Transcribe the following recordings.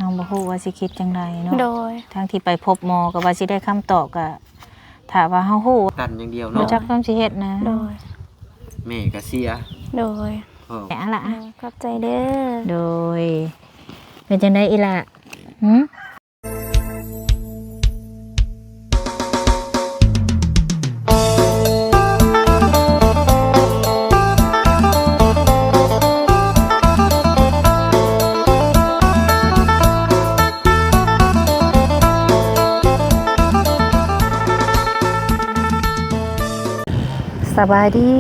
ນ້ອງບໍ່ຮູ້ວ່າຊິຄິດຈັ່ງໃດເນາະ. ໂດຍ. ທາງທີ່ໄປພົບໝໍກໍວ່າຊິໄດ້ຄຳຕອບ ກໍຖ້າວ່າເຮົາຮູ້ ຕັນຢ່າງດຽວເນາະ ບໍ່ຈັກຄວາມຊິເຮັດນະ. ໂດຍ. ແມ່ກໍເສຍ. ໂດຍ. ເອີ ແມ່ອະລະ ໂດຍ ຂອບໃຈເດີ. ໂດຍ. ເປັນຈັ່ງໃດອີ່ຫຼ້າ? ຫື? ສະບາຍດີ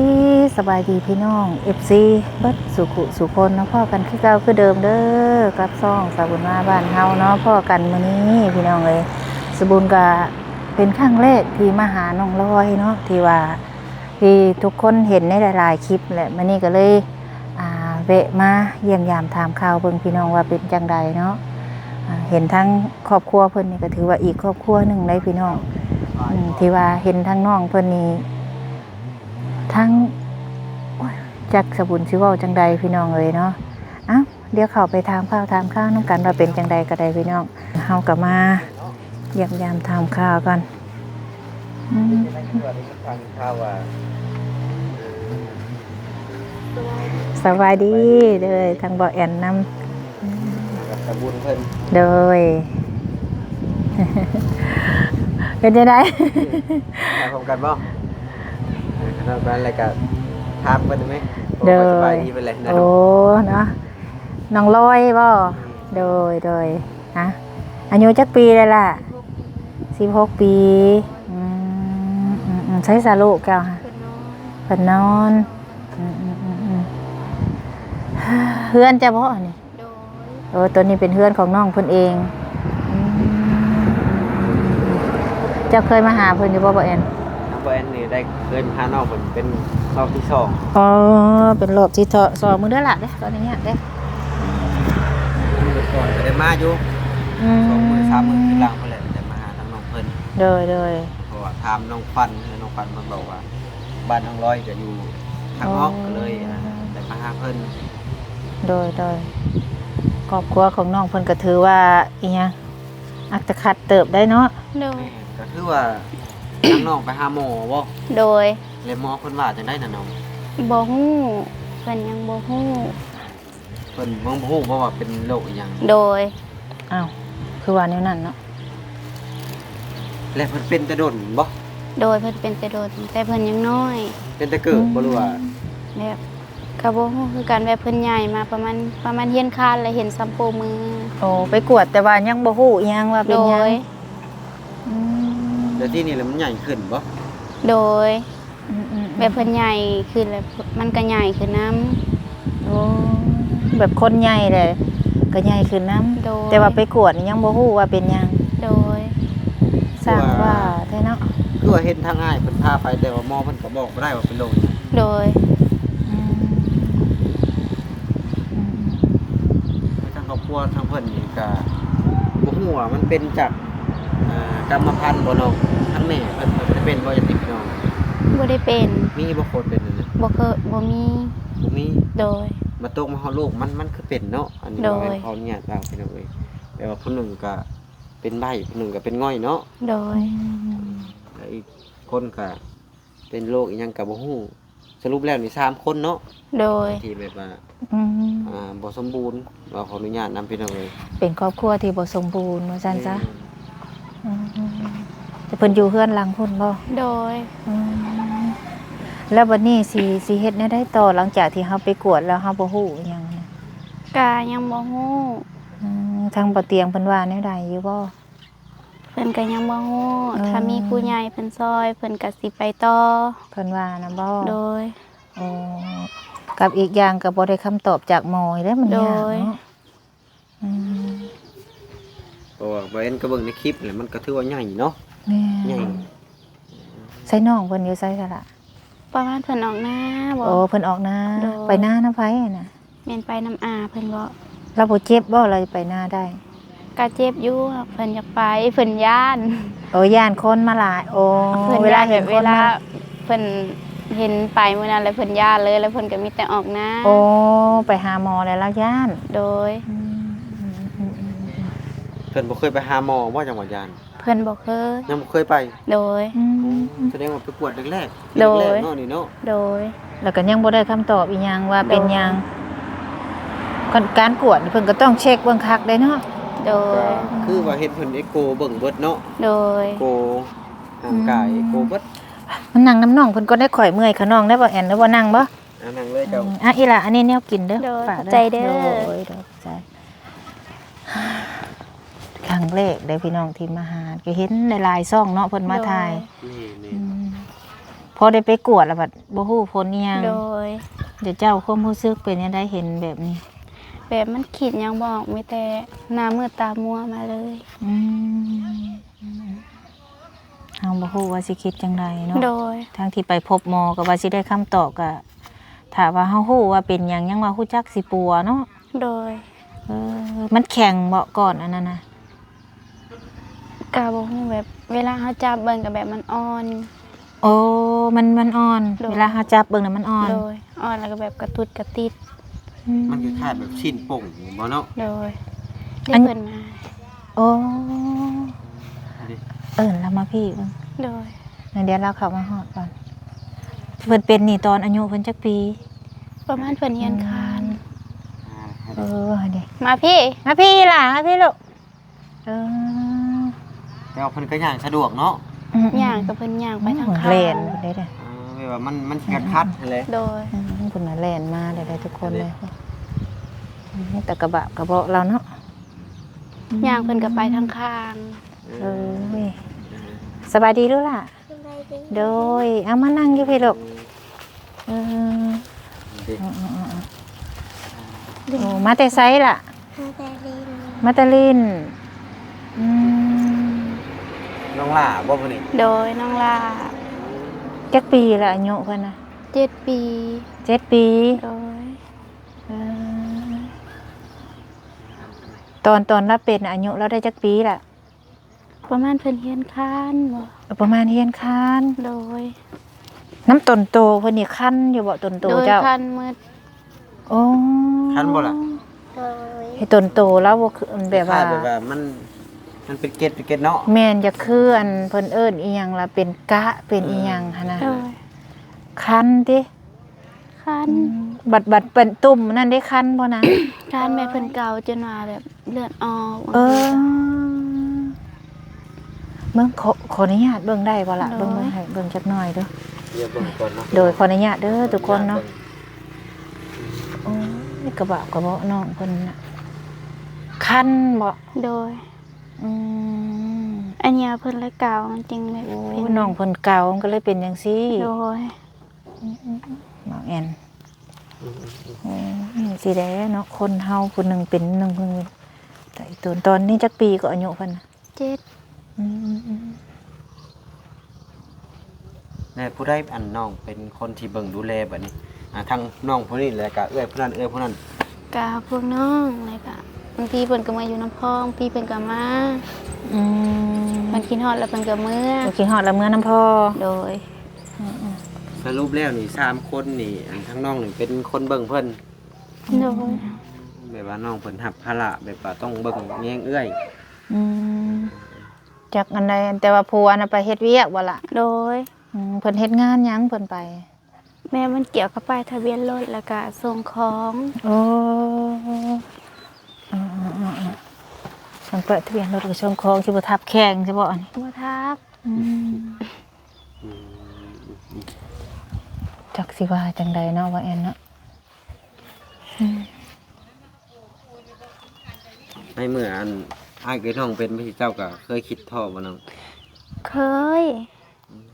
ສະບາຍດີພີ່ນ້ອງ ເອັຟຊີ ເບິດສູ່ຄູ່ສູ່ຄົນເນາະ. ພໍ້ກັນຄືເກົ່າຄືເດີມເດີ ກັບຊ່ອງສາວບຸນມາບ້ານເຮົາເນາະ. ພໍ້ກັນມື້ນີ້ພີ່ນ້ອງເອີຍ ສາວບຸນກະເປັນຄັ້ງແລກທີ່ມາຫານ້ອງລອຍເນາະ ທີ່ວ່າ ທີ່ທຸກຄົນເຫັນໃນຫຼາຍໆຄລິບແຫຼະ. ມື້ນີ້ກໍເລີຍ ອ່າ ແວະມາຢ້ຽມຢາມຖາມຂ່າວເບິ່ງພີ່ນ້ອງວ່າເປັນຈັ່ງໃດເນາະ. ອ່າ ເຫັນທາງຄອບຄົວເພິ່ນນີ້ກໍຖືວ່າອີກຄອບຄົວໜຶ່ງເດ້ພີ່ນ້ອງ ອືມ ທີ່ວ່າເຫັນທາງນ້ອງເພິ່ນນີ້ ທັງ ໂອ້ຍ ຈັກສາວບຸນຊິເວົ້າຈັ່ງໃດພີ່ນ້ອງເອີຍເນາະ. ເອົ້າ ດຽວເຂົ້າໄປຖາມຂ່າວຖາມຄາວນຳກັນວ່າເປັນຈັ່ງໃດກໍໄດ້ພີ່ນ້ອງ. ເຮົາກໍມາຢ້ຽມຢາມຖາມຂ່າວກ່ອນ. ອືມ ສະບາຍດີເດີ ທາງບໍ່ແອນນຳ ກັບສາວບຸນເພິ່ນ. ໂດຍ. ເປັນຈັ່ງໃດ? ມາພ້ອມກັນບໍ່? ມາພ້ອມກັນແລ້ວກໍຖາມເພິ່ນໄດ້ໄໝ? ໂດຍ. ສະບາຍດີເພິ່ນແຫຼະເນາະ. ໂອ້ ເນາະ ນ້ອງລອຍບໍ່? ໂດຍ ໂດຍ. ອາ ອາຍຸຈັກປີແລ້ວລະ? ສິບຫົກປີ. ອືມ ອືມ ອືມ ໃສສະລູກເຈົ້າ? ເພິ່ນນອນ ເພິ່ນນອນ. ອືມ ອືມ ອືມ ອືມ ເຮືອນເຈົ້າບໍ່ອັນນີ້? ໂດຍ. ໂອ້ ຕົວນີ້ເປັນເຮືອນຂອງນ້ອງເພິ່ນເອງ. ອືມ ເຈົ້າເຄີຍມາຫາເພິ່ນຢູ່ບໍ່ ບໍ່ແອນ? ທາງບໍ່ແອນນີ້ໄດ້ເຄີຍມາຫານ້ອງເພິ່ນເປັນຮອບທີສອງ. ອໍ ເປັນຮອບທີສອງ. ມື້ເດີລະເດີ ຂໍອະນຸຍາດເດີ. ມື້ກ່ອນກໍໄດ້ມາຢູ່ ອືມ ສອງມື້ສາມມື້ຄືນຫຼັງພຸ້ນແຫຼະ ໄດ້ມາຫາທາງນ້ອງເພິ່ນ. ໂດຍ ໂດຍ. ເພາະວ່າຖາມນ້ອງຂວັນ ແລ້ວນ້ອງຂວັນເພິ່ນບອກວ່າ ບ້ານນ້ອງລອຍກໍຢູ່ທາງອອກ ອໍ ກໍເລີຍ ອ່າ ໄດ້ມາຫາເພິ່ນ. ໂດຍ ໂດຍ. ຄອບຄົວຂອງນ້ອງເພິ່ນກໍຖືວ່າອີ່ຫຍັງ ອັດຕະຂັດເຕີບໄດ໋ເນາະ. ໂດຍ. ແມ່ນ ກໍຄືວ່າ ທາງນ້ອງໄປຫາໝໍບໍ່? ໂດຍ. ແລ້ວໝໍເພິ່ນວ່າຈັ່ງໃດນະນ້ອງ? ບໍ່ຮູ້ ເພິ່ນຍັງບໍ່ຮູ້. ເພິ່ນຍັງບໍ່ຮູ້ບໍ່ວ່າເປັນໂລກອີ່ຫຍັງ? ໂດຍ. ອ້າວ ຄືວ່າແນວນັ້ນເນາະ. ແລະເພິ່ນເປັນແຕ່ດົນບໍ່? ໂດຍ ເພິ່ນເປັນແຕ່ດົນ ແຕ່ເພິ່ນຍັງນ້ອຍ. ເປັນແຕ່ເກີດບໍ່ ອືມ ຫຼືວ່າ? ແບບ ກໍບໍ່ຮູ້ຄືກັນ ແບບເພິ່ນໃຫຍ່ມາປະມານ ປະມານຮຽນຄານ ແລ້ວເຫັນສ່ຳໂປ້ມື. ໂອ້ ໄປກວດ ແຕ່ວ່າຍັງບໍ່ຮູ້ອີ່ຫຍັງວ່າເປັນຫຍັງ. ໂດຍ. ອືມ ແລ້ວທີ່ນີ້ລະມັນໃຫຍ່ຂຶ້ນບໍ່? ໂດຍ. ອືມໆໆ ແບບເພິ່ນໃຫຍ່ຂຶ້ນແລ້ວ ມັນກໍໃຫຍ່ຂຶ້ນນຳ. ໂອ້ ແບບຄົນໃຫຍ່ແຫຼະ ກໍໃຫຍ່ຂຶ້ນນຳ. ໂດຍ. ແຕ່ວ່າໄປກວດນີ້ຍັງບໍ່ຮູ້ວ່າເປັນຫຍັງ. ໂດຍ. ຊ່າງວ່າແທ້ເນາະ. ຄືວ່າເຫັນທາງອ້າຍເພິ່ນພາໄປ ແຕ່ວ່າໝໍເພິ່ນກໍບອກບໍ່ໄດ້ວ່າເປັນໂລກຫຍັງ. ໂດຍ. ອືມ ອືມໆ ທາງຄອບຄົວທາງເພິ່ນນີ້ກໍບໍ່ຮູ້ວ່າມັນເປັນຈາກ ອ່າ ກຳມະພັນບໍ່ນ້ອງ? ທາງແມ່ເພິ່ນ ເພິ່ນບໍ່ໄດ້ເປັນບໍ່ ຍາດຕິພີ່ນ້ອງ? ບໍ່ໄດ້ເປັນ. ມີບໍ່ຄົນເປັນແນວນັ້ນ? ບໍ່ເຄີຍ ບໍ່ມີ. ບໍ່ມີ. ໂດຍ. ມາຕົກມາຮອດລູກມັນ ມັນຄືເປັນເນາະ. ອັນນີ້ ໂດຍ ເວົ້າໃຫ້ຂໍອະນຸຍາດເວົ້າພີ່ນ້ອງເອີຍ ແບບວ່າຜູ້ໜຶ່ງກໍເປັນໃບ້ ຜູ້ໜຶ່ງກໍເປັນງ່ອຍເນາະ. ໂດຍ. ອືມ ແລະອີກຄົນກໍເປັນໂລກອີ່ຫຍັງກໍບໍ່ຮູ້. ສະຫຼຸບແລ້ວນີ້ສາມຄົນເນາະ. ໂດຍ. ທີ່ແບບວ່າ ອືມ ອ່າ ບໍ່ສົມບູນ ເວົ້າຂໍອະນຸຍາດນຳພີ່ນ້ອງເອີຍ ເປັນຄອບຄົວທີ່ບໍ່ສົມບູນວ່າຊັ້ນຊະ. ແມ່ນ. ອືມ ແຕ່ເພິ່ນຢູ່ເຮືອນຫຼັງພຸ້ນບໍ່? ໂດຍ. ອືມ ແລ້ວບັດນີ້ຊິ ຊິເຮັດແນວໃດຕໍ່ ຫຼັງຈາກທີ່ເຮົາໄປກວດແລ້ວເຮົາບໍ່ຮູ້ອີ່ຫຍັງ? ກະຍັງບໍ່ຮູ້. ອືມ ທາງບໍ່ຕຽງເພິ່ນວ່າແນວໃດຢູ່ບໍ່? ເພິ່ນກໍຍັງບໍ່ຮູ້. ເອີ ຖ້າມີຜູ້ໃຫຍ່ເພິ່ນຊ່ອຍ ເພິ່ນກໍຊິໄປຕໍ່ ເພິ່ນວ່ານະບໍ່? ໂດຍ. ໂອ້ ກັບອີກຢ່າງກໍບໍ່ໄດ້ຄຳຕອບຈາກໝໍອີກແລ້ວ ມັນຍາກເນາະ. ໂດຍ. ອືມ ເພາະວ່າບໍ່ແອນກໍເບິ່ງໃນຄລິບແຫຼະ ມັນກໍຖືວ່າໃຫຍ່ເນາະ. ແມ່ນ. ໃຫຍ່. ໃສ່ນ້ອງເພິ່ນຢູ່ໃສຊະລະ? ປະມານເພິ່ນອອກນາບໍ່? ໂອ້ ເພິ່ນອອກນາ. ໂດຍ. ໄປນານຳໃຜນະ? ແມ່ນໄປນຳອາເພິ່ນບໍ? ລາວບໍ່ເຈັບບໍ ລາວໄປນາໄດ້? ກະເຈັບຢູ່ ເພິ່ນຢາກໄປ ເພິ່ນຢ້ານ. ໂອ້ ຢ້ານຄົນມາຫຼາຍ. ໂອ້ ເພິ່ນຢ້ານ ເວລາເຫັນຄົນມາ ເວລາເພິ່ນເຫັນໄປມື້ນັ້ນແລ້ວເພິ່ນຢ້ານເລີຍ ແລ້ວເພິ່ນກໍມີແຕ່ອອກນາ. ໂອ້ ໄປຫາໝໍແລ້ວລາວຢ້ານ. ໂດຍ. ອືມ ອືມ พิ่ນບໍ່ເຄີຍໄປຫາໝໍບໍ່ ຈັ່ງວ່າຢ້ານ? ເພິ່ນບໍ່ເຄີຍ. ຍັງບໍ່ເຄີຍໄປ? ໂດຍ. ອືມ ສະແດງວ່າໄປກວດແລກໆ ໂດຍ ແລກໆເນາະ ນີ້ເນາະ. ໂດຍ. ແລ້ວກໍຍັງບໍ່ໄດ້ຄຳຕອບອີ່ຫຍັງວ່າເປັນຫຍັງ. ໂດຍ. ການ ການກວດນີ້ເພິ່ນກໍຕ້ອງເຊັກເບິ່ງຄັກເດ້ເນາະ. ໂດຍ. ກໍຄືວ່າເຫັນເພິ່ນເອໂກເບິ່ງເບິດເນາະ. ໂດຍ. ເອໂກຮ່າງກາຍ ອືມ ເອໂກເບິດ. ມານັ່ງນຳນ້ອງເພິ່ນກ່ອນໄດ້ ຂ້ອຍເມື່ອຍຂະນ້ອງໄດ້ບໍ່ແອນ ຫຼືບໍ່ນັ່ງບໍ່? ອ່າ ນັ່ງເລີຍເຈົ້າ. ອືມ ອ່ະ ອີ່ຫຼ້າ ອັນນີ້ແນວກິນເດີ້. ໂດຍ. ຝາກເດີ້. ຂອບໃຈເດີ້. ໂດຍ ໂດຍ ຂອບໃຈ. ຄັ້ງແລກເດ້ພີ່ນ້ອງທີ່ມາຫາ ກໍເຫັນຫຼາຍໆຊ່ອງເນາະ ເພິ່ນມາຖ່າຍ. ໂດຍ. ແມ່ນໆ. ອືມ ພໍໄດ້ໄປກວດແລ້ວບັດບໍ່ຮູ້ຜົນອີ່ຫຍັງ. ໂດຍ. ເຈົ້າຄວາມຮູ້ສຶກເປັນແນວໃດເຫັນແບບນີ້? ແບບມັນຄິດຫຍັງບໍ່ອອກ ມີແຕ່ໜ້າມືດຕາມົວມາເລີຍ. ອືມ ເຮົາບໍ່ຮູ້ວ່າຊິຄິດຈັ່ງໃດເນາະ. ໂດຍ. ທາງທີ່ໄປພົບໝໍກໍວ່າຊິໄດ້ຄຳຕອບ ກໍຖ້າວ່າເຮົາຮູ້ວ່າເປັນຫຍັງ ຍັງວ່າຮູ້ຈັກຊິປົວເນາະ. ໂດຍ. ເອີ ມັນແຂງບໍ່ ກ້ອນອັນນັ້ນນະ? ກະບໍ່ຮູ້ ແບບເວລາເຮົາຈັບເບິ່ງກະແບບມັນອ່ອນ. ໂອ້ ມັນ ມັນອ່ອນ. ໂດຍ. ເວລາເຮົາຈັບເບິ່ງນະມັນອ່ອນ. ໂດຍ. ອ່ອນແລ້ວກະແບບກະຕຸດກະຕິດ. ອືມ ມັນຄ້າຍໆແບບຊີ້ນໂປ່ງບໍ່ເນາະ? ໂດຍ. ອັນ ເພິ່ນມາ. ໂອ້ ເອີ້ນລາວມາພີ້ເບິ່ງ. ໂດຍ. ດຽວລາວເຂົ້າມາຮອດກ່ອນ. ເພິ່ນເປັນນີ້ຕອນອາຍຸເພິ່ນຈັກປີ? ປະມານເພິ່ນຮຽນຄານ. ອືມ ເອີ ຫັ້ນເດ ມາພີ້ ມາພີ້ຫຼ້າ ມາພີ້ລູກ. ເອີ ແຕ່ວ່າເພິ່ນກໍຍ່າງສະດວກເນາະ. ອືມໆ ຍ່າງກໍເພິ່ນຍ່າງໄປທາງຂ້າງ. ແລ່ນໄດ້ເດ້. ເອີ ແບບວ່າມັນ ມັນຊິຂັດໆຫັ້ນແຫຼະ. ໂດຍ. ອືມ ເພິ່ນນະແລ່ນມາໄດ້ທຸກຄົນເລີຍ. ອືມ ແຕ່ກະບະກະເບາະລາວເນາະ. ຍ່າງເພິ່ນກໍໄປທາງຂ້າງ. ເອີຍ ສະບາຍດີລູກຫຼ້າ. ສະບາຍດີ. ໂດຍ. ເອົາມານັ່ງຢູ່ພີ້ລູກ. ເອີ ເອີໆໆໆ ໂອ້ ມາແຕ່ໃສລະ? ມາແຕ່ຫຼິ້ນ. ມາແຕ່ຫຼິ້ນ. ອືມ ນ້ອງຫຼ້າບໍ່ຜູ້ນີ້? ໂດຍ ນ້ອງຫຼ້າ. ຈັກປີລະອາຍຸເພິ່ນນະ? ເຈັດປີ. ເຈັດປີ. ໂດຍ. ເອີ ຕອນ ຕອນລາວເປັນອາຍຸລາວໄດ້ຈັກປີລະ? ປະມານເພິ່ນຮຽນຄານບໍ່? ເອີ ປະມານຮຽນຄານ. ໂດຍ. ນຳຕົນໂຕເພິ່ນນີ້ຄັນຢູ່ບໍ່ ຕົນໂຕເຈົ້າ? ໂດຍ ຄັນໝົດ. ໂອ້ ຄັນບໍ່ລະ? ໂດຍ. ເຮັດຕົນໂຕລາວບໍ່ຄື ແບບວ່າ ແບບວ່າມັນ ມັນເປັນເກັດ ເປັນເກັດເນາະ. ແມ່ນ ຢາກຄືອັນເພິ່ນເອີ້ນອີ່ຫຍັງລະ ເປັນກະ ເປັນອີ່ຫຍັງຫັ້ນນະ. ໂດຍ. ຄັນຕິ? ຄັນ. ອືມ ບັດ ບັດເປັນຕຸ່ມນັ້ນເດ້ ຄັນບໍ່ນະ? ຄັນ ແມ່ເພິ່ນເກົາຈົນວ່າແບບເລືອດອອກ. ເອີ ເບິ່ງ ຂໍ ຂໍອະນຸຍາດເບິ່ງໄດ້ບໍ່ລະ? ໂດຍ. ເບິ່ງ ເບິ່ງໃຫ້ເບິ່ງຈັກໜ້ອຍເດີ້. ດຽວເບິ່ງກ່ອນເນາະ. ໂດຍ ຂໍອະນຸຍາດເດີ້ທຸກຄົນເນາະ. ໂອ້ຍ ກະບະກະເບາະນ້ອງເພິ່ນນະ ຄັນບໍ່? ໂດຍ. ອືມ ອັນນີ້ເພິ່ນລະເກົາ ມັນຈຶ່ງແບບ ໂອ້ ເປັນ ນ້ອງເພິ່ນເກົາ ມັນກໍເລີຍເປັນຈັ່ງຊີ້. ໂດຍ. ອືມໆໆ ນ້ອງແອນ. ອືມໆໆ ໂອ້ຍ ຊິໄດ້ເນາະ ຄົນເຮົາຜູ້ໜຶ່ງເປັນໜຶ່ງ ເພິ່ນ ຕາຍ ຕອນ ຕອນນີ້ຈັກປີກໍອາຍຸເພິ່ນນະ? ເຈັດ. ອືມໆໆ ແລ້ວຜູ້ໃດ ອັນ ນ້ອງເປັນຄົນທີ່ເບິ່ງດູແລບັດນີ້? ອ່າ ທັງນ້ອງຜູ້ນີ້ ແລ້ວກະເອື້ອຍຜູ້ນັ້ນ ເອື້ອຍຜູ້ນັ້ນ. ກະພວກນ້ອງ ແລ້ວກະບາງທີເພິ່ນກໍມາຢູ່ນຳພໍ່ ບາງທີເພິ່ນກໍມາ. ອືມ ເພິ່ນຄິດຮອດແລ້ວເພິ່ນກໍເມືອ. ເພິ່ນຄິດຮອດແລ້ວເມືອນຳພໍ່. ໂດຍ. ອືມໆ ສະຫຼຸບແລ້ວນີ້ ສາມຄົນນີ້ ອັນ ທາງນ້ອງນີ້ເປັນຄົນເບິ່ງເພິ່ນ? ໂດຍ. ແບບວ່ານ້ອງເພິ່ນຮັບພາລະ ແບບວ່າຕ້ອງເບິ່ງແຍງເອື້ອຍ. ອືມ ຈັກອັນໃດ ແຕ່ວ່າຜົວນະໄປເຮັດວຽກບໍ່ລະ? ໂດຍ. ອືມ ເພິ່ນເຮັດງານຫຍັງເພິ່ນໄປ? ແມ່ນ ມັນກ່ຽວກັບປ້າຍທະບຽນລົດ ແລ້ວກະສົ່ງຂອງ. ໂອ້ ເອີໆໆໆ ເພິ່ນປ້າຍທະບຽນລົດ ແລ້ວກະສົ່ງຂອງ ຊິບໍ່ທັບແຂ່ງຊະບໍ່ອັນນີ້? ບໍ່ທັບ. ອືມ ອືມ ຈັກຊິວ່າຈັ່ງໃດເນາະ ວ່າແອນເນາະ. ອືມ ໃນເມື່ອອັນອ້າຍເອື້ອຍນ້ອງເປັນຈັ່ງຊີ້ ເຈົ້າກໍເຄີຍຄິດທໍ້ບໍ່ນ້ອງ? ເຄີຍ. ອືມ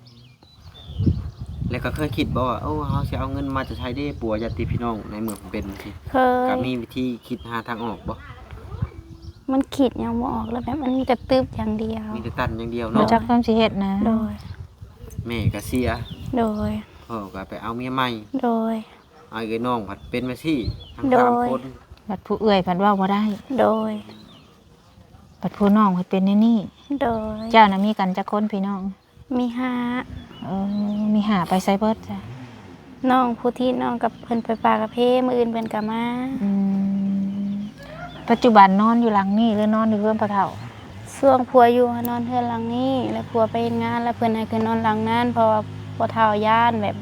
ແລ້ວກໍເຄີຍຄິດບໍ່ວ່າ ໂອ້ ເຮົາຊິເອົາເງິນມາຈາກໃສເດ້ ປົວຍາດຕິພີ່ນ້ອງໃນເມື່ອເປັນຈັ່ງຊີ້? ເຄີຍ. ກໍມີວິທີຄິດຫາທາງອອກບໍ່? ມັນຄິດຫຍັງບໍ່ອອກ ແລ້ວແບບມັນມີແຕ່ຕຶບຢ່າງດຽວ. ມີແຕ່ຕັນຢ່າງດຽວເນາະ. ບໍ່ຈັກຄວາມຊິເຮັດນະ. ໂດຍ. ແມ່ກໍເສຍ. ໂດຍ. ພໍ່ກໍໄປເອົາເມຍໃໝ່. ໂດຍ. ອ້າຍເອື້ອຍນ້ອງພັດເປັນແບບຊີ້ທັງ ໂດຍ ສາມຄົນ. ບັດຜູ້ເອື້ອຍພັດເວົ້າບໍ່ໄດ້. ໂດຍ. ບັດຜູ້ນ້ອງພັດເປັນແນວນີ້. ໂດຍ. ເຈົ້ານະມີກັນຈັກຄົນພີ່ນ້ອງ? ມີຫ້າ. ເອີ ມີຫ້າ ໄປໃສເບິດຊະ? ນ້ອງຜູ້ທີ່ນ້ອງກັບເພິ່ນໄປປ່າກະເພ ມື້ອື່ນເພິ່ນກໍມາ. ອືມ ປັດຈຸບັນນອນຢູ່ຫຼັງນີ້ ຫຼືນອນຢູ່ເຮືອນພໍ່ເຖົ້າ? ຊ່ວງຜົວຢູ່ ນອນເຮືອນຫຼັງນີ້ ແລ້ວຜົວໄປເຮັດງານ ແລ້ວເພິ່ນໃຫ້ຂຶ້ນນອນຫຼັງນັ້ນ ເພາະວ່າພໍ່ເຖົ້າຢ້ານແບບ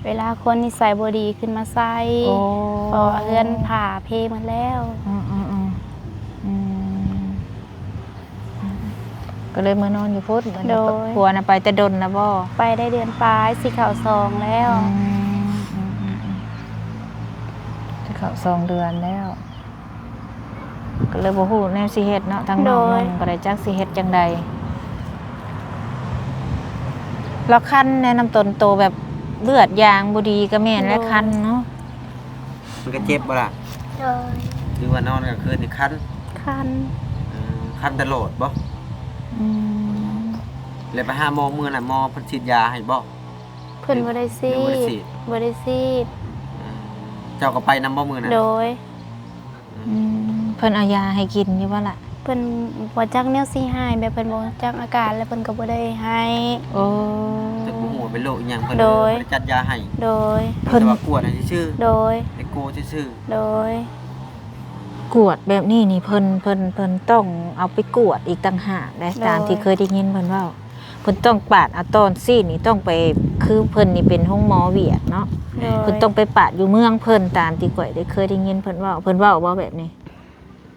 ເວລາຄົນນິໄສບໍ່ດີຂຶ້ນມາໃສ່ ໂອ້ ເພາະວ່າເຮືອນຝາເພໝົດແລ້ວ. ອືມໆໆ ອືມ ກໍເລີຍມານອນຢູ່ພຸ້ນ. ໂດຍ. ຜົວນະໄປແຕ່ດົນແລ້ວບໍ່? ໄປໄດ້ເດືອນປາຍ ຊິເຂົ້າສອງແລ້ວ. ອືມ ອືມໆໆ ຊິເຂົ້າສອງເດືອນແລ້ວ ກໍເລີຍບໍ່ຮູ້ແນວຊິເຮັດເນາະ ທາງນ້ອງ ໂດຍ ກໍໄດ້ຈັກຊິເຮັດຈັ່ງໃດ. ລາວຄັນແນະ ນຳຕົນໂຕແບບເລືອດຢາງບໍ່ດີກໍແມ່ນ ໂດຍ ແລະຄັນເນາະ. ມັນກໍເຈັບບໍ່ລະ? ໂດຍ. ຫຼືວ່ານອນກາງຄືນນີ້ຄັນ? ຄັນ. ເອີ ຄັນຕະຫຼອດບໍ່? ອືມ. ແລ້ວໄປຫາໝໍມື້ນັ້ນ ໝໍເພິ່ນສີດຢາໃຫ້ບໍ່? ເພິ່ນບໍ່ໄດ້ສີດ. ຍັງບໍ່ໄດ້ສີດ? ບໍ່ໄດ້ສີດ. ເອີ ເຈົ້າກໍໄປນຳບໍ່ມື້ນັ້ນ? ໂດຍ. ອືມ ເພິ່ນເອົາຢາໃຫ້ກິນຢູ່ບໍ່ລະ? ເພິ່ນບໍ່ຈັກແນວຊິໃຫ້ ແບບເພິ່ນບໍ່ຈັກອາການ ແລ້ວເພິ່ນກໍບໍ່ໄດ້ໃຫ້. ໂອ້ ແຕ່ບໍ່ຮູ້ວ່າເປັນໂລກອີ່ຫຍັງ ເພິ່ນ ໂດຍ ບໍ່ໄດ້ຈັດຢາໃຫ້. ໂດຍ. ເພິ່ນແຕ່ວ່າກວດໃຫ້ຊື່ໆ. ໂດຍ. ເອັກໂກຊື່ໆ. ໂດຍ. ກວດແບບນີ້ນີ້ ເພິ່ນ ເພິ່ນ ເພິ່ນຕ້ອງເອົາໄປກວດອີກຕ່າງຫາກເດ້. ໂດຍ. ຕາມທີ່ເຄີຍໄດ້ຍິນເພິ່ນເວົ້າ ເພິ່ນຕ້ອງປາດເອົາຕອນຊີ້ນນີ້ ຕ້ອງໄປ ຄືເພິ່ນນີ້ເປັນໂຮງໝໍຫວຽດເນາະ. ໂດຍ. ເພິ່ນຕ້ອງໄປປາດຢູ່ເມືອງເພິ່ນ ຕາມທີ່ຂ້ອຍໄດ້ເຄີຍໄດ້ຍິນເພິ່ນເວົ້າ. ເພິ່ນເວົ້າບໍ່ແບບນີ້?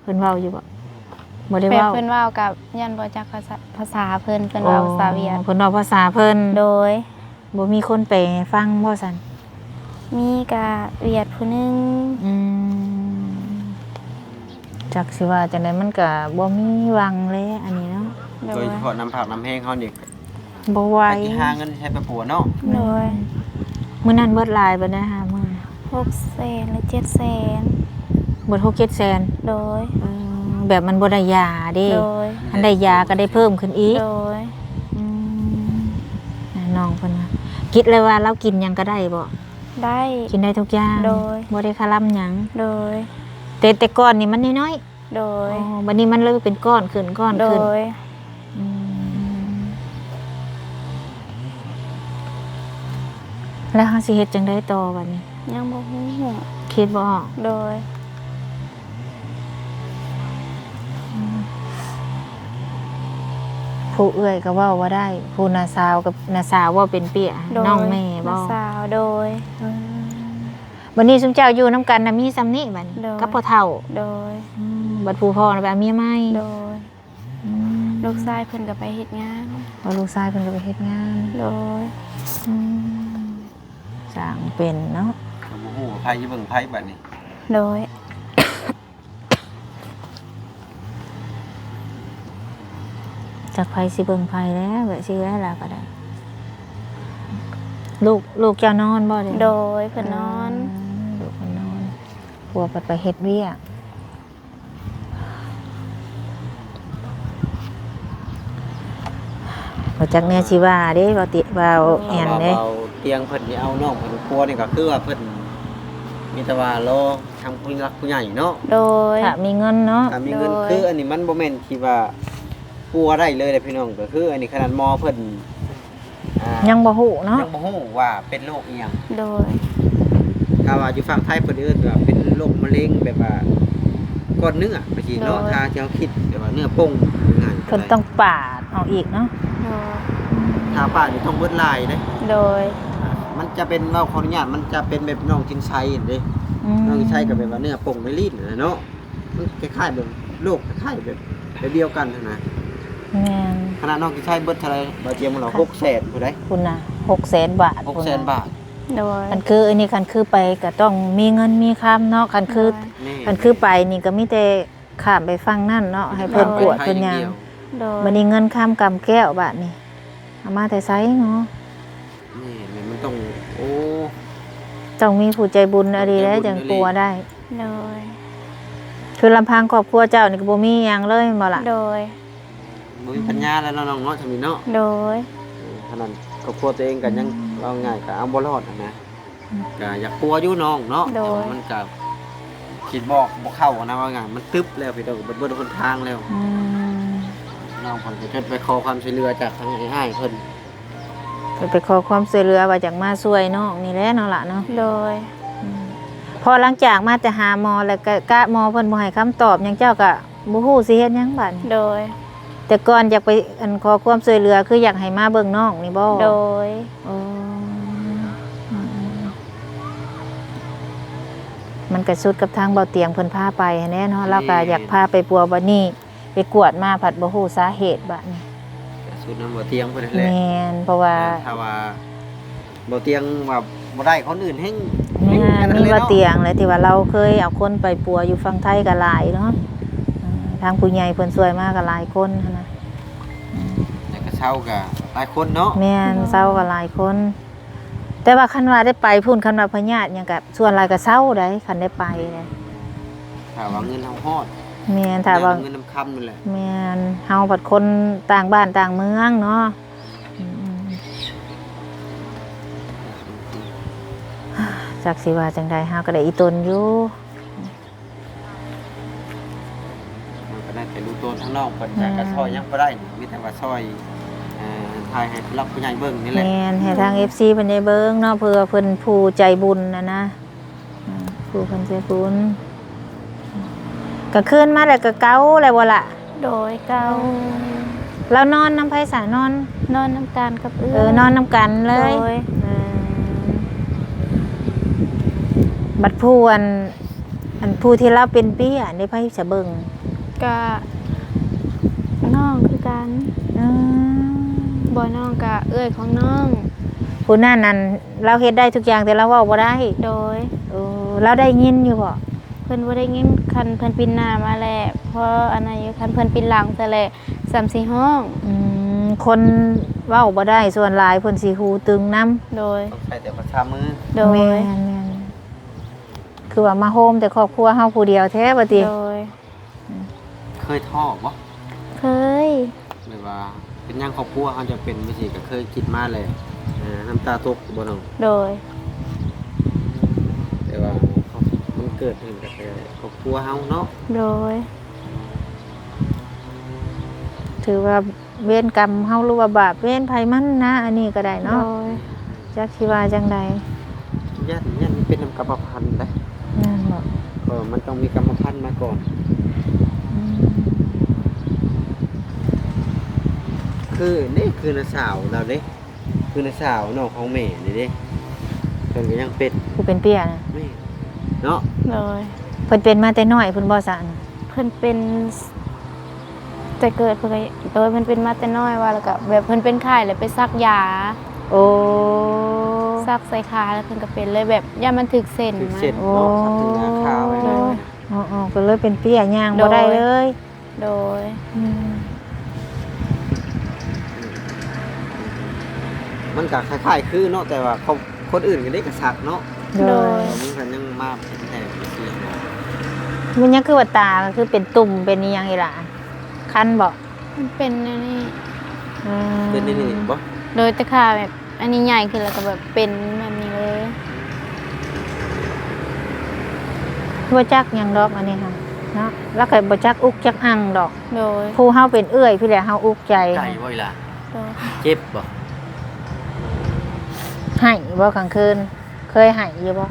ເພິ່ນເວົ້າຢູ່ບໍ່? ບໍ່ໄດ້ເວົ້າ. ແບບເພິ່ນເວົ້າກັບຢ້ານບໍ່ຈັກພາສາ ພາສາເພິ່ນ ເພິ່ນເວົ້າພາສາຫວຽດ. ເພິ່ນເວົ້າພາສາເພິ່ນ. ໂດຍ. ບໍ່ມີຄົນແປໃຫ້ຟັງບໍ່ຊັ້ນ? ມີກະຫວຽດຜູ້ໜຶ່ງ. ອືມ ຈັກຊິວ່າຈັ່ງໃດ ມັນກະບໍ່ມີຫວັງແຫຼະອັນນີ້ເນາະ. ໂດຍ. ໂດຍສະເພາະນ້ຳພັກນ້ຳແຮງເຮົານີ້ ບໍ່ໄຫວ ຈັກຊິຫາເງິນໃຊ້ໄປປົວເນາະ. ໂດຍ. ມື້ນັ້ນເບິດຫຼາຍປານໃດ ຫາມື້? ຫົກແສນ ຫຼື ເຈັດແສນ. ເບິດຫົກເຈັດແສນ? ໂດຍ. ເອີ ແບບມັນບໍ່ໄດ້ຢາເດ້. ໂດຍ. ຄັນໄດ້ຢາກໍໄດ້ເພີ່ມຂຶ້ນອີກ. ໂດຍ. ອືມ ນ້ອງເພິ່ນວ່າ ກິດແລ້ວວ່າລາວກິນຫຍັງກໍໄດ້ບໍ່? ໄດ້. ກິນໄດ້ທຸກຢ່າງ? ໂດຍ. ບໍ່ໄດ້ຄະລຳຫຍັງ? ໂດຍ. ແຕ່ ແຕ່ກ່ອນນີ້ມັນນ້ອຍໆ? ໂດຍ. ອໍ ບັດນີ້ມັນເລີ່ມເປັນກ້ອນຂຶ້ນ ກ້ອນຂຶ້ນ. ໂດຍ. ອືມ ແລ້ວເຮົາຊິເຮັດຈັ່ງໃດຕໍ່ບັດນີ້? ຍັງບໍ່ຮູ້. ຄິດບໍ່ອອກ? ໂດຍ. ອືມ ຜູ້ເອື້ອຍກໍເວົ້າບໍ່ໄດ້ ຜູ້ນ້າສາວກັບນ້າສາວເວົ້າເປັນເປ້ຍ. ໂດຍ. ນ້ອງແມ່ບໍ່? ນ້າສາວ. ໂດຍ. ອືມ ບັດນີ້ຊຸມເຈົ້າຢູ່ນຳກັນນະ ມີຊ່ຳນີ້ບັດນີ້. ໂດຍ. ກັບພໍ່ເຖົ້າ. ໂດຍ. ອືມ ບັດຜູ້ພໍ່ນະໄປເອົາເມຍໃໝ່. ໂດຍ. ອືມ ລູກຊາຍເພິ່ນກໍໄປເຮັດງານ. ອໍ ລູກຊາຍເພິ່ນກໍໄປເຮັດງານ. ໂດຍ. ອືມ ຊ່າງເປັນເນາະ ກໍບໍ່ຮູ້ວ່າໃຜຊິເບິ່ງໃຜບັດນີ້. ໂດຍ. ຈັກໃຜຊິເບິ່ງໃຜແລ້ວ ແບບຊີ້ແຫຼະ ລາວກໍໄດ້. ລູກ ລູກເຈົ້ານອນບໍ່ດຽວນີ້? ໂດຍ ເພິ່ນນອນ. ເອີ ລູກເພິ່ນນອນ ຜົວເພິ່ນໄປເຮັດວຽກ. ບໍ່ຈັກແນວຊິວ່າເດ້ ເວົ້າຕິ ເວົ້າແອນເດ້. ເວົ້າຕຽງເພິ່ນນີ້ ເອົານ້ອງເພິ່ນປົວນີ້ ກໍຄືວ່າເພິ່ນມີແຕ່ວ່າລໍທາງຜູ້ຫຼັກຜູ້ໃຫຍ່ເນາະ. ໂດຍ. ຖ້າມີເງິນເນາະ. ຖ້າມີເງິນ. ໂດຍ. ຄືອັນນີ້ມັນບໍ່ແມ່ນທີ່ວ່າປົວໄດ້ເລີຍເດ້ພີ່ນ້ອງ ກໍຄືອັນນີ້ຂະໜາດໝໍເພິ່ນ ອ່າ ຍັງບໍ່ຮູ້ເນາະ ຍັງບໍ່ຮູ້ວ່າເປັນໂລກອີ່ຫຍັງ. ໂດຍ. ຖ້າວ່າຢູ່ຝັ່ງໄທເພິ່ນເອີ້ນວ່າເປັນໂລກມະເຮັງ ແບບວ່າກ້ອນເນື້ອໄປຊີ້ເນາະ. ໂດຍ. ຖ້າທີ່ເຮົາຄິດແບບວ່າເນື້ອປ່ງງ່າຍໆ ເພິ່ນຕ້ອງປາດອອກອີກເນາະ. ໂດຍ. ຖ້າປາດນີ້ຕ້ອງເບິດຫຼາຍເດ້. ໂດຍ. ມັນຈະເປັນ ເວົ້າຂໍອະນຸຍາດ ມັນຈະເປັນແບບນ້ອງຈິນໄຊເດ້. ອືມ. ນ້ອງຈິນໄຊກໍແບບວ່າເນື້ອປ່ງໃນລີ້ນຫັ້ນແຫຼະເນາະ. ມັນຄ້າຍໆແບບໂລກຄ້າຍໆແບບ ແບບດຽວກັນຫັ້ນນະ. ແມ່ນ. ຂະໜາດນ້ອງກິນໄຊເບິດເທົ່າໃດ ບ່າວຈຽມ? ຫົກແສນພຸ້ນໃດ໋. ພຸ້ນນະ ຫົກແສນບາດ ຫົກແສນບາດ. ໂດຍ. ຄັນຄືອັນນີ້ ຄັນຄືໄປກໍຕ້ອງມີເງິນມີຄຳເນາະ. ຄັນຄື ໂດຍ. ແມ່ນ. ຄັນຄືໄປນີ້ກໍມີແຕ່ຂ້າມໄປຝັ່ງນັ້ນເນາະ ໃຫ້ເພິ່ນກວດເພິ່ນຫຍັງ. ໂດຍ. ບັດນີ້ເງິນຄຳກຳແກ້ວບາດນີ້ ເອົາມາແຕ່ໃສເນາະ? ແມ່ນ ແມ່ນ ມັນຕ້ອງ ໂອ້ ຕ້ອງມີຜູ້ໃຈບຸນອີ່ຫຼີແຫຼະ ໃຈບຸນອີ່ຫຼີ ຈັ່ງປົວໄດ້. ໂດຍ. ຄືລຳພັງຄອບຄົວເຈົ້ານີ້ກໍບໍ່ມີຫຍັງເລີຍແມ່ນບໍ່ລະ? ໂດຍ. ບໍ່ມີປັນຍາແລ້ວເນາະນ້ອງເນາະ ຊ່ຳນີ້ເນາະ. ໂດຍ. ເອີ ຂະໜາດຄອບຄົວຕົວເອງກໍຍັງ ອືມ ເວົ້າງ່າຍກໍເອົາບໍ່ລອດຫັ້ນນະ. ອືມ ກໍຢາກປົວຢູ່ນ້ອງເນາະ. ໂດຍ. ແຕ່ວ່າມັນກໍຄິດບໍ່ ບໍ່ເຂົ້ານະ ເວົ້າງ່າຍມັນຕຶບແລ້ວ ພີ່ນ້ອງ ເບິດຫົນທາງແລ້ວ. ອືມ ນ້ອງເພິ່ນກໍຈົນໄປຂໍຄວາມຊ່ວຍເຫຼືອຈາກທາງອ້າຍເພິ່ນ. ເພິ່ນໄປຂໍຄວາມຊ່ວຍເຫຼືອວ່າຢາກມາຊ່ວຍນ້ອງນີ້ແຫຼະເນາະລະເນາະ. ໂດຍ. ອືມ ພໍຫຼັງຈາກມາແຕ່ຫາໝໍແລ້ວ ກະ ກະໝໍເພິ່ນບໍ່ໃຫ້ຄຳຕອບຫຍັງ ເຈົ້າກະບໍ່ຮູ້ຊິເຮັດຫຍັງບາດນີ້. ໂດຍ. ແຕ່ກ່ອນຢາກໄປ ອັນ ຂໍຄວາມຊ່ວຍເຫຼືອ ຄືຢາກໃຫ້ມາເບິ່ງນ້ອງນີ້ບໍ່? ໂດຍ. ໂອ້ ອືມ ມັນກໍສຸດກັບທາງເບົາຕຽງເພິ່ນພາໄປຫັ້ນແຫຼະເນາະ. ແມ່ນ. ລາວກໍຢາກພາໄປປົວບັດນີ້ ໄປກວດມາພັດບໍ່ຮູ້ສາເຫດບັດນີ້ ກໍສຸດນຳບໍ່ຕຽງເພິ່ນຫັ້ນແຫຼະ. ແມ່ນ ເພາະວ່າ ຖ້າວ່າບໍ່ຕຽງວ່າບໍ່ໄດ້ ຄົນອື່ນແຮ່ງ ແມ່ນ ມີບໍ່ຕຽງແຫຼະ ທີ່ວ່າລາວເຄີຍເອົາຄົນໄປປົວຢູ່ຝັ່ງໄທກໍຫຼາຍເນາະ. ເອີ ທາງຜູ້ໃຫຍ່ເພິ່ນຊ່ວຍມາກໍຫຼາຍຄົນຫັ້ນນະ. ແລ້ວກໍເຊົາກໍຫຼາຍຄົນເນາະ. ແມ່ນ ເຊົາກໍຫຼາຍຄົນ. ແຕ່ວ່າຄັນວ່າໄດ້ໄປພຸ້ນ ຄັນວ່າພະຍາດຫຍັງກະ ສ່ວນຫຼາຍກະເຊົາໃດ໋ ຄັນໄດ້ໄປນະ. ຖ້າວ່າເງິນເຮົາຮອດ. ແມ່ນ ຖ້າວ່າ ແມ່ນ ເງິນນຳຄຳນີ້ແຫຼະ. ແມ່ນ ເຮົາບັດຄົນຕ່າງບ້ານຕ່າງເມືອງເນາະ. ອືມ ຈັກຊິວ່າຈັ່ງໃດ ເຮົາກໍໄດ້ອີ່ຕົນຢູ່. ມັນກໍໄດ້ແຕ່ຮູ້ຕົນທາງນ້ອງເພິ່ນ ແມ່ນ ກໍຊ່ອຍຫຍັງບໍ່ໄດ້ ມີແຕ່ວ່າຊ່ອຍ ເອີ ຖ່າຍໃຫ້ຜູ້ຫຼັກຜູ້ໃຫຍ່ເບິ່ງນີ້ແຫຼະ. ແມ່ນ ໃຫ້ທາງ ອືມ ເອັຟຊີ ເພິ່ນໄດ້ເບິ່ງເນາະ ເພື່ອເພິ່ນຜູ້ໃຈບຸນຫັ້ນນະ ອືມ ຜູ້ເພິ່ນໃຈບຸນ. ກາງຄືນມາແລ້ວກໍເກົາແລ້ວບໍ່ລະ? ໂດຍ ເກົາ. ລາວນອນນຳໃຜສະ? ນອນ ນອນນຳກັນກັບເອື້ອຍ. ເອີ ນອນນຳກັນເລີຍ. ໂດຍ. ເອີ ບັດຜູ້ອັນ ອັນຜູ້ທີ່ລາວເປັນເປ້ຍນີ້ ໃຜສະເບິ່ງ? ກະນ້ອງຄືກັນ. ອືມ ບໍ່ ນ້ອງກະເອື້ອຍຂອງນ້ອງ. ຜູ້ນັ້ນນັ້ນ ລາວເຮັດໄດ້ທຸກຢ່າງ ແຕ່ລາວເວົ້າບໍ່ໄດ້. ໂດຍ. ໂອ້ ລາວໄດ້ຍິນຢູ່ບໍ່? ເພິ່ນບໍ່ໄດ້ຍິນ. ຄັນເພິ່ນປິ່ນໜ້າມາແລ້ວ ພໍອັນນັ້ນຢູ່. ຄັນເພິ່ນປິ່ນຫຼັງຊະແລ້ວ ສ່ຳຊິຮ້ອງ. ອືມ ຄົນເວົ້າບໍ່ໄດ້ ສ່ວນຫຼາຍເພິ່ນຊິຫູຕຶງນຳ. ໂດຍ. ຕ້ອງໃຊ້ແຕ່ພາສາມື. ໂດຍ. ແມ່ນໆ ຄືວ່າມາໂຮມແຕ່ຄອບຄົວເຮົາຜູ້ດຽວແທ້ວ່າຕິ? ໂດຍ. ເຄີຍທໍ້ບໍ່? ເຄີຍ. ແບບວ່າເປັນຫຍັງຄອບຄົວເຮົາຈະເປັນຈັ່ງຊີ້ ກໍເຄີຍຄິດມາແລ້ວ ເອີ ນ້ຳຕາຕົກບໍ່ນ້ອງ? ໂດຍ. ແຕ່ວ່າມັນເກີດຂຶ້ນກັບຄອບຄົວເຮົາເນາະ. ໂດຍ. ຖືວ່າເວນກຳເຮົາ ຫຼືວ່າບາບເວນໃຜມັນນະ ອັນນີ້ກໍໄດ້ເນາະ. ໂດຍ. ຈັກຊິວ່າຈັ່ງໃດ? ຢ້ານ ຢ້ານມັນເປັນນຳກຳມະພັນເດ້. ແມ່ນບໍ່? ເອີ ມັນຕ້ອງມີກຳມະພັນມາກ່ອນ. ອືມ ຄືເດ້ ຄືນ້າສາວລາວເດ້ ຄືນ້າສາວນ້ອງຂອງແມ່ນີ້ເດ້ ເພິ່ນກໍຍັງເປັນ ຜູ້ເປັນເປ້ຍນະ. ແມ່ນເນາະ. ໂດຍ. ເພິ່ນເປັນມາແຕ່ນ້ອຍພຸ້ນບໍ່ຊະ? ເພິ່ນເປັນ ແຕ່ເກີດເພິ່ນກໍ ໂດຍ ເພິ່ນເປັນມາແຕ່ນ້ອຍວ່າ ແລ້ວກໍແບບເພິ່ນເປັນໄຂ້ແລ້ວໄປສັກຢາ. ໂອ້ ສັກໃສ່ຂາແລ້ວເພິ່ນກໍເປັນເລີຍ ແບບຢ້ານມັນຖືກເສັ້ນ. ຖືກເສັ້ນ ມັນ ໂອ້ ເນາະ ສັກເສັ້ນຂາໄວ້. ໂດຍ. ອໍໆ ກໍເລີຍເປັນເປ້ຍ ຍ່າງບໍ່ໄດ້ເລີຍ. ໂດຍ. ໂດຍ. ອືມ ມັນກໍຄ້າຍໆຄືເນາະ ແຕ່ວ່າຄົນ ຄົນອື່ນກໍໄດ້ກະສັກເນາະ. ໂດຍ. ໂດຍ. ມັນກໍຍັງມາແທນທີ່. ມັນຍັງຄືວ່າຕາ ຄືເປັນຕຸ່ມເປັນອີ່ຫຍັງອີ່ຫຼະ ຄັນບໍ່? ມັນເປັນແນວນີ້. ອືມ ເປັນແນວນີ້ບໍ່? ໂດຍ. ແຕ່ຂາແບບອັນນີ້ໃຫຍ່ຂຶ້ນແລ້ວກໍແບບເປັນແບບນີ້ເລີຍ. ບໍ່ຈັກຫຍັງດອກອັນນີ້ຫັ້ນເນາະ ລາວກໍບໍ່ຈັກອຸກຈັກອັ່ງດອກ. ໂດຍ. ຜູ້ເຮົາເປັນເອື້ອຍພີ້ແຫຼະ ເຮົາອຸກໃຈ. ໄກບໍ່ອີ່ຫຼະ? ໂດຍ. ເຈັບບໍ່? ໄຫ້ບໍ່ກາງຄືນ? ເຄີຍໄຫ້ຢູ່ບໍ່?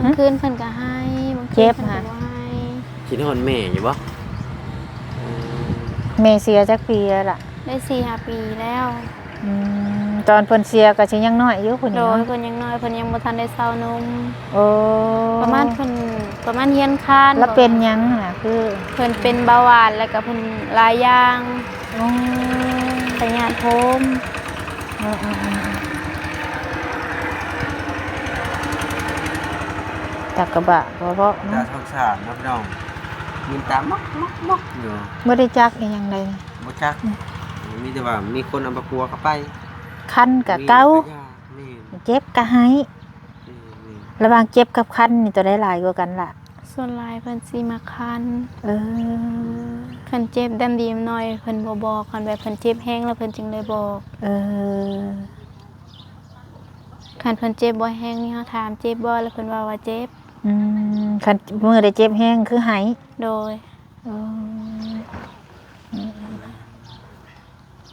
ກາງຄືນເພິ່ນກໍໄຫ້ ບາງຄືນເພິ່ນກໍບໍ່ໄຫ້. ເຈັບຫະ? ຄິດຮອດແມ່ຢູ່ບໍ່? ແມ່ເສຍຈັກປີແລ້ວລະ? ໄດ້ສີ່ຫ້າປີແລ້ວ. ອືມ ຕອນເພິ່ນເສຍກໍຊິຍັງນ້ອຍຢູ່ພຸ້ນ. ໂດຍ. ເນາະ ເພິ່ນຍັງນ້ອຍ ເພິ່ນຍັງບໍ່ທັນໄດ້ເຊົານົມ. ໂອ້ ປະມານເພິ່ນ ປະມານຮຽນຄານ. ລະເປັນຫຍັງຫັ້ນນະ? ຄືເພິ່ນເປັນເບົາຫວານ ແລ້ວກໍເພິ່ນຫຼາຍຢ່າງ. ໂອ້ ໄປຍາດໂຮມ. ເອີໆໆໆ ຕາກະບະເວາະໆ ເນາະ. ໜ້າສົງສານເນາະພີ່ນ້ອງ ຍິນຕາມອກໆໆຢູ່. ບໍ່ໄດ້ຈັກອີ່ຫຍັງໃດ. ບໍ່ຈັກ. ອືມ ມີແຕ່ວ່າມີຄົນເອົາມາປົວກໍໄປ ຄັນກະເກົາ. ແມ່ນ. ເຈັບກະໄຫ້. ແມ່ນໆ. ລະຫວ່າງເຈັບກັບຄັນນີ້ ໂຕໃດຫຼາຍກວ່າກັນລະ? ສ່ວນຫຼາຍເພິ່ນຊິມັກຄັນ. ເອີ ຄັນເຈັບດຳດີມໜ້ອຍເພິ່ນບໍ່ບອກ ຄັນແບບເພິ່ນເຈັບແຮງແລ້ວເພິ່ນຈຶ່ງໄດ້ບອກ. ເອີ ຄັນເພິ່ນເຈັບບໍ່ແຮງນີ້ ເຮົາຖາມເຈັບບໍ່ ແລ້ວເພິ່ນເວົ້າວ່າເຈັບ. ອືມ ຄັນມື້ໃດເຈັບແຮງຄືໄຫ້. ໂດຍ. ເອີ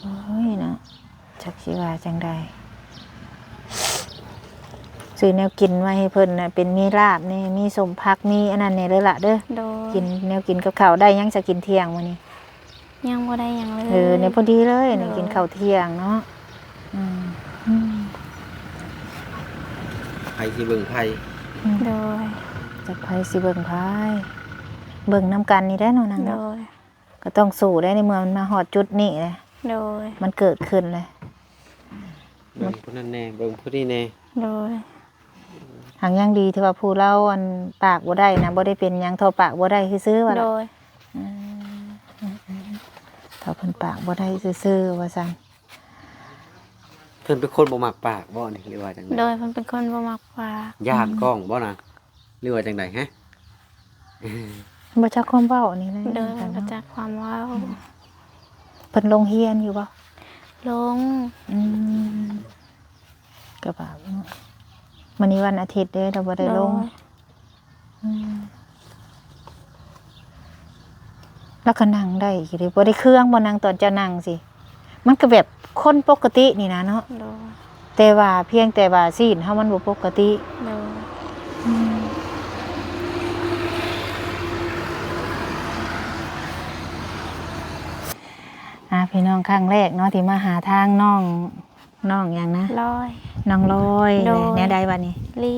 ໂອ້ຍເນາະ ຈັກຊິວ່າຈັ່ງໃດ. ຊື້ແນວກິນໄວ້ໃຫ້ເພິ່ນນະ ເປັນມີລາບແດ່ ມີສົ້ມຜັກ ມີອັນນັ້ນແດ່ເດີລະເດີ. ໂດຍ. ກິນແນວກິນກັບເຂົ້າ. ໄດ້ຫຍັງສະກິນທ່ຽງມື້ນີ້? ຍັງບໍ່ໄດ້ຫຍັງເລີຍ. ເອີ ນີ້ພໍດີເລີຍ ນີ້ ໂດຍ ກິນເຂົ້າທ່ຽງເນາະ. ອືມ ອືມ ໃຜຊິເບິ່ງໃຜ? ໂດຍ ຈັກໃຜຊິເບິ່ງໃຜ? ເບິ່ງນຳກັນນີ້ແຫຼະເນາະນາງ ໂດຍ ເນາະ. ກໍຕ້ອງສູ້ໄດ໋ ໃນເມື່ອມັນມາຮອດຈຸດນີ້ແຫຼະ. ໂດຍ ມັນເກີດຂຶ້ນແລ້ວ. ເບິ່ງຜູ້ນັ້ນແດ່ ເບິ່ງຜູ້ນີ້ແດ່. ໂດຍ ຫາກຍັງດີທີ່ວ່າຜູ້ລາວ ອັນ ປາກບໍ່ໄດ້ນະ ບໍ່ໄດ້ເປັນຫຍັງ ທໍ່ປາກບໍ່ໄດ້ຊື່ໆ ວ່າ ໂດຍ ອືມ ຖ້າເພິ່ນປາກບໍ່ໄດ້ຊື່ໆ ວ່າຊັ້ນ. ເພິ່ນເປັນຄົນບໍ່ມັກປາກບໍ່ນີ້ ຫຼືວ່າຈັ່ງໃດ? ໂດຍ ເພິ່ນເປັນຄົນບໍ່ມັກປາກ. ຢ້ານກ້ອງບໍ່ນະ ຫຼືວ່າຈັ່ງໃດຮະ? ບໍ່ຈັກຄວາມເວົ້ານີ້ແຫຼະ. ໂດຍ ບໍ່ຈັກຄວາມເວົ້າ. ເພິ່ນລົງຮຽນຢູ່ບໍ່? ລົງ. ອືມ ກໍວ່າເນາະ ມື້ນີ້ວັນອາທິດເດ້ ລາວບໍ່ໄດ້ລົງ. ໂດຍ ອືມ ລາວກໍນັ່ງໄດ້ຢູ່ເດ້ ບໍ່ໄດ້ເຄືອງບໍ່? ນັ່ງຕອນເຈົ້ານັ່ງຊີ້ ມັນກໍແບບຄົນປົກກະຕິນີ້ນະເນາະ. ໂດຍ ແຕ່ວ່າພຽງແຕ່ວ່າຊີ້ນເຮົາມັນບໍ່ປົກກະຕິ. ໂດຍ ອືມ ອ່າ ພີ່ນ້ອງ ຄັ້ງແລກເນາະ ທີ່ມາຫາທາງນ້ອງ ນ້ອງຫຍັງນະ? ລອຍ. ນ້ອງລອຍ. ໂດຍ ແນວໃດບັດນີ້? ລີ.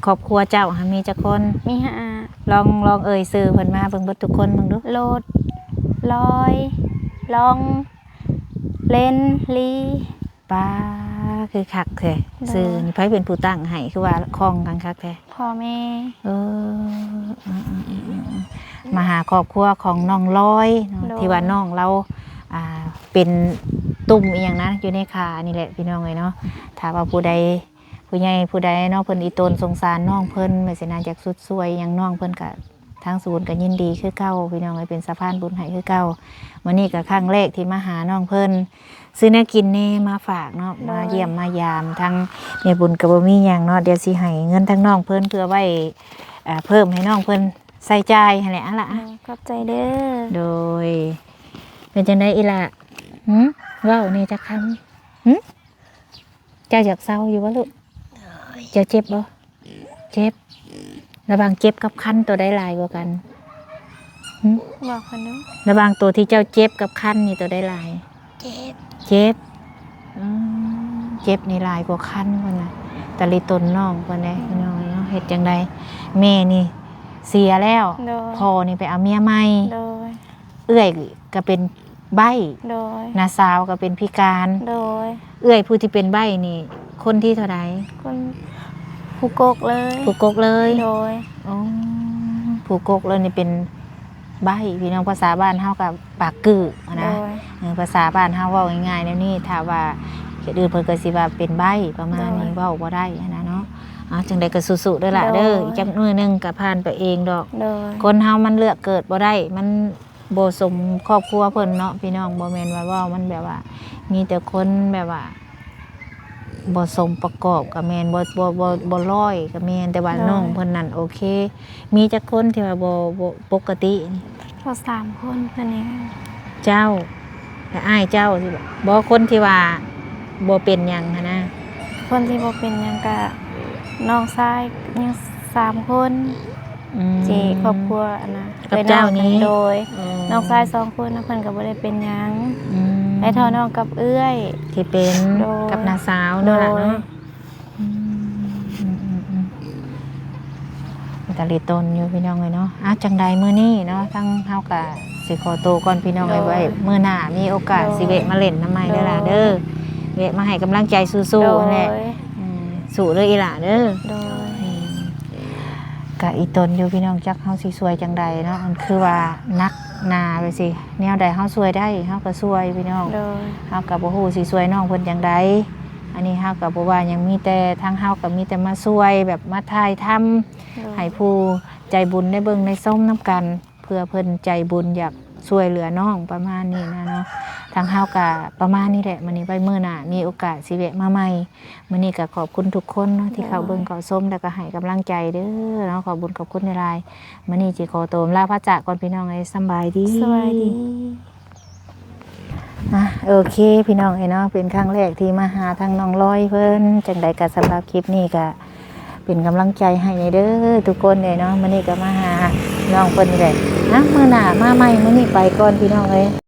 ຄອບຄົວເຈົ້າຫາມີຈັກຄົນ? ມີຫ້າ. ລອງ ລອງເອີ່ຍຊື່ເພິ່ນມາເບິ່ງ ເບິດທຸກຄົນເບິ່ງດູ. ໂລດ, ລອຍ, ລອງ, ເລນ, ລີ. ປ້າ ຄືຄັກແທ້. ໂດຍ ຊື່ນີ້ໃຜເປັນຜູ້ຕັ້ງໃຫ້? ຄືວ່າຄ່ອງກັນຄັກແທ້. ພໍ່ແມ່. ເອີ ມາຫາຄອບຄົວຂອງນ້ອງລອຍເນາະ. ໂດຍ ທີ່ວ່ານ້ອງລາວ ອ່າ ເປັນຕຸ່ມອີ່ຫຍັງນະ ຢູ່ໃນຂານີ້ແຫຼະ ພີ່ນ້ອງເອີຍເນາະ. ຖ້າວ່າຜູ້ໃດ ຜູ້ໃຫຍ່ຜູ້ໃດເນາະ ເພິ່ນອີ່ຕົນສົງສານນ້ອງເພິ່ນ ແບບຊີ້ນະ ຢາກຊຸດຊ່ວຍຫຍັງນ້ອງເພິ່ນ ກະ ທາງສູນກໍຍິນດີຄືເກົ່າ ພີ່ນ້ອງເອີຍ ເປັນສະພານບຸນໃຫ້ຄືເກົ່າ. ມື້ນີ້ກໍຄັ້ງແລກທີ່ມາຫານ້ອງເພິ່ນ ຊື້ແນວກິນແດ່ມາຝາກເນາະ. ໂດຍ ມາຢ້ຽມມາຢາມ ທາງແມ່ບຸນກໍບໍ່ມີຫຍັງເນາະ. ດຽວຊິໃຫ້ເງິນທາງນ້ອງເພິ່ນ ເພື່ອໄວ້ ເອີ ເພີ່ມໃຫ້ນ້ອງເພິ່ນໃຊ້ຈ່າຍຫັ້ນແຫຼະ. ເອົາລະ ໂດຍ ຂອບໃຈເດີ. ໂດຍ ເປັນຈັ່ງໃດອີ່ຫຼ້າ? ຫຶ ເວົ້າແດ່ຈັກຄຳ. ຫຶ ເຈົ້າຢາກເຊົາຢູ່ບໍ່ລູກ? ໂດຍ ເຈົ້າເຈັບບໍ່? ເຈັບ. ລະຫວ່າງເຈັບກັບຄັນ ໂຕໃດຫຼາຍກວ່າກັນ? ຫຶ ບອກເພິ່ນດູ. ລະຫວ່າງໂຕທີ່ເຈົ້າເຈັບກັບຄັນນີ້ ໂຕໃດຫຼາຍ? ເຈັບ. ເຈັບ. ອືມ ເຈັບນີ້ຫຼາຍກວ່າຄັນພຸ້ນນະ. ຕາລີຕົນນ້ອງເພິ່ນເດ້ ອືມ ພີ່ນ້ອງເນາະ. ເຮັດຈັ່ງໃດ? ແມ່ນີ້ເສຍແລ້ວ. ໂດຍ ພໍ່ນີ້ໄປເອົາເມຍໃໝ່. ໂດຍ ເອື້ອຍກໍເປັນໃບ້. ໂດຍ ນ້າສາວກໍເປັນພິການ. ໂດຍ ເອື້ອຍຜູ້ທີ່ເປັນໃບ້ນີ້ ຄົນທີເທົ່າໃດ? ຄົນ ຜູ້ກົກເລີຍ. ຜູ້ກົກເລີຍ? ໂດຍ. ອໍ ຜູ້ກົກເລີຍນີ້ເປັນໃບ້ ພີ່ນ້ອງ. ພາສາບ້ານເຮົາກໍປາກກື້ຫັ້ນນະ. ໂດຍ ເອີ ພາສາບ້ານເຮົາເວົ້າງ່າຍໆແນວນີ້. ຖ້າວ່າເຂດອື່ນເພິ່ນກໍຊິວ່າເປັນໃບ້ປະມານນີ້. ໂດຍ ເວົ້າບໍ່ໄດ້ຫັ້ນນະເນາະ. ເອົາ ຈັ່ງໃດກໍສູ້ໆເດີຫຼ້າເດີ. ໂດຍ ອີກຈັກໜ້ອຍໜຶ່ງກໍຜ່ານໄປເອງດອກ. ໂດຍ ຄົນເຮົາມັນເລືອກເກີດບໍ່ໄດ້ ມັນ ບໍ່ສົມຄອບຄົວເພິ່ນເນາະ ພີ່ນ້ອງ. ບໍ່ແມ່ນວ່າເວົ້າ ມັນແບບວ່າ ມີແຕ່ຄົນແບບວ່າ ບໍ່ສົມປະກອບກໍແມ່ນ ບໍ່ ບໍ່ ບໍ່ ບໍ່ຮ້ອຍກໍແມ່ນ. ແຕ່ວ່າ ໂດຍ ນ້ອງເພິ່ນນັ້ນໂອເຄ. ມີຈັກຄົນທີ່ວ່າບໍ່ ບໍ່ປົກກະຕິ? ກໍສາມຄົນເທົ່ານັ້ນ. ເຈົ້າ ແລະ ອ້າຍເຈົ້າ ບໍ່ ຄົນທີ່ວ່າບໍ່ເປັນຫຍັງຫັ້ນນະ. ຄົນທີ່ບໍ່ເປັນຫຍັງກະນ້ອງຊາຍຍັງສາມຄົນ. ອືມ ເຈ ຄອບຄົວອັນນະ ກັບເຈົ້ານີ້. ໂດຍ. ອໍ ນ້ອງຊາຍສອງຄົນນະ ເພິ່ນກໍບໍ່ໄດ້ເປັນຫຍັງ. ອືມ ໄດ້ເທົ່ານ້ອງກັບເອື້ອຍທີ່ເປັນ. ໂດຍ ກັບນ້າສາວເນາະ. ໂດຍ ລະເນາະ. ອືມ ອືມ ອືມ ອືມ ເປັນຕາລີຕົນຢູ່ ພີ່ນ້ອງເອີຍເນາະ. ອ່ະ ຈັ່ງໃດມື້ນີ້ເນາະ ທາງເຮົາກະຊິຂໍໂຕກ່ອນ ພີ່ນ້ອງເອີຍ. ໂດຍ ໄວ້ມື້ໜ້າມີໂອກາດ ໂດຍ ຊິແວະມາຫຼິ້ນນຳໃໝ່ເດີຫຼ້າເດີ. ໂດຍ ແວະມາໃຫ້ກຳລັງໃຈສູ້ໆ ໂດຍ ຫັ້ນແຫຼະ. ອືມ ສູ້ເດີອີ່ຫຼ້າເດີ. ໂດຍ ອືມ ກະອີ່ຕົນຢູ່ ພີ່ນ້ອງ ຈັກເຮົາຊິຊ່ວຍຈັ່ງໃດເນາະ. ມັນຄືວ່າໜັກໜາໄປຊີ້ ແນວໃດເຮົາຊ່ວຍໄດ້ເຮົາກໍຊ່ວຍ ພີ່ນ້ອງ. ໂດຍ ເຮົາກໍບໍ່ຮູ້ຊິຊ່ວຍນ້ອງເພິ່ນຈັ່ງໃດ. ອັນນີ້ເຮົາກໍບໍ່ວ່າຫຍັງ ມີແຕ່ທາງເຮົາກໍມີແຕ່ມາຊ່ວຍ ແບບມາຖ່າຍທຳ ໂດຍ ໃຫ້ຜູ້ໃຈບຸນໄດ້ເບິ່ງໄດ້ຊົມນຳກັນ ເພື່ອເພິ່ນໃຈບຸນຢາກຊ່ວຍເຫຼືອນ້ອງ ປະມານນີ້ນະເນາະ. ທາງເຮົາກະປະມານນີ້ແຫຼະ. ມື້ນີ້ໄວ້ມື້ໜ້າມີໂອກາດຊິແວະມາໃໝ່. ມື້ນີ້ກະຂອບຄຸນທຸກຄົນເນາະ ທີ່ເຂົ້າເບິ່ງ ໂດຍ ເຂົ້າຊົມ ແລ້ວກະໃຫ້ກຳລັງໃຈເດີເນາະ. ຂອບບຸນຂອບຄຸນຫຼາຍໆ. ມື້ນີ້ຊິຂໍໂຕລາພາຈາກກ່ອນ ພີ່ນ້ອງເອີຍ. ສຳບາຍດີ. ສະບາຍດີ. ອ່ະ ໂອເຄ ພີ່ນ້ອງເອີຍເນາະ ເປັນຄັ້ງແລກທີ່ມາຫາທາງນ້ອງລອຍເພິ່ນ. ຈັ່ງໃດກໍສຳລັບຄລິບນີ້ກໍເປັນກຳລັງໃຈໃຫ້ແດ່ເດີທຸກຄົນເອີຍເນາະ. ມື້ນີ້ກໍມາຫານ້ອງເພິ່ນນີ້ແຫຼະ. ເອົາ ອ່ະ ມື້ໜ້າມາໃໝ່ ມື້ນີ້ໄປກ່ອນພີ່ນ້ອງເອີຍ.